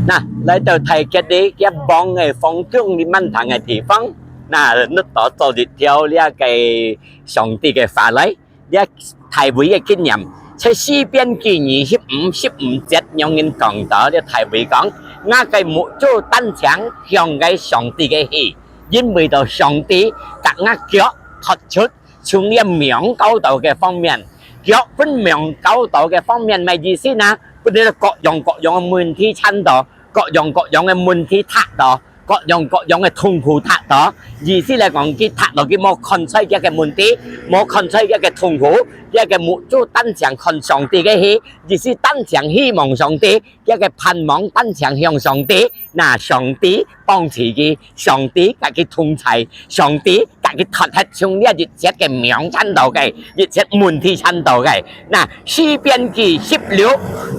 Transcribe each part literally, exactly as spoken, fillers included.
那來到大吉利，這望个風景，你滿堂个地方，那你都做一條這个上帝个話來，這大衛个經驗，在詩篇記二十五十五節，有人講到，這大衛講：「吾个目珠單淨向个上帝个去，因為到上帝甲吾腳托出，從這網交到个方面。」腳分網交到个方面，麼个意思呢？分你各樣各樣个問題纏到，各樣各樣个問題踢到，各樣各樣个痛苦踢到。意思來講，佢踢到佢無看出佢个問題，無看出佢个痛苦，佢个目珠單淨看上帝个去，意思單淨希望上帝，佢个盼望單淨向上帝。那上帝幫助佢，上帝甲佢同在，上帝甲佢脱忒從這一切个網纏到个，一切問題纏到个。那詩篇記十六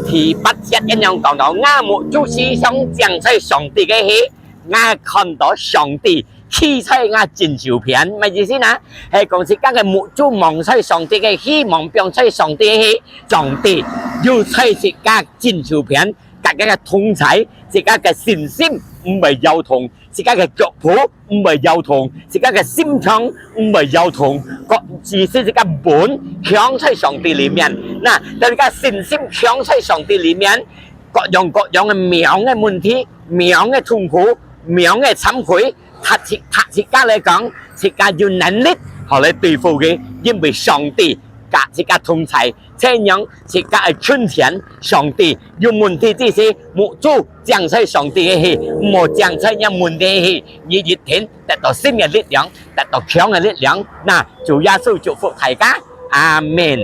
第八節恁樣講到：「吾目珠時常淨在上帝个去，吾看到上帝企在吾正手片。」麼个意思呢？係講自家个目珠望在上帝个，希望放在上帝个去，上帝有在自家正手片，甲佢个同在，自家个信心毋會搖動，自家个腳步毋會搖動，自家个心腸毋會搖動，各，意思自家穩強在上帝裡面。那，當自家信心強在上帝裡面，各樣各樣个網个問題、網个痛苦、網个慚愧，踢自，踢自家來講，自家有能力好來對付佢，因為上帝甲自家同在。這樣自家个近前，上帝有問題之時，目珠淨在上帝个去，毋好淨在若問題个去，你一定得到新个力量，得到強个力量。那主耶穌祝福大家，阿門。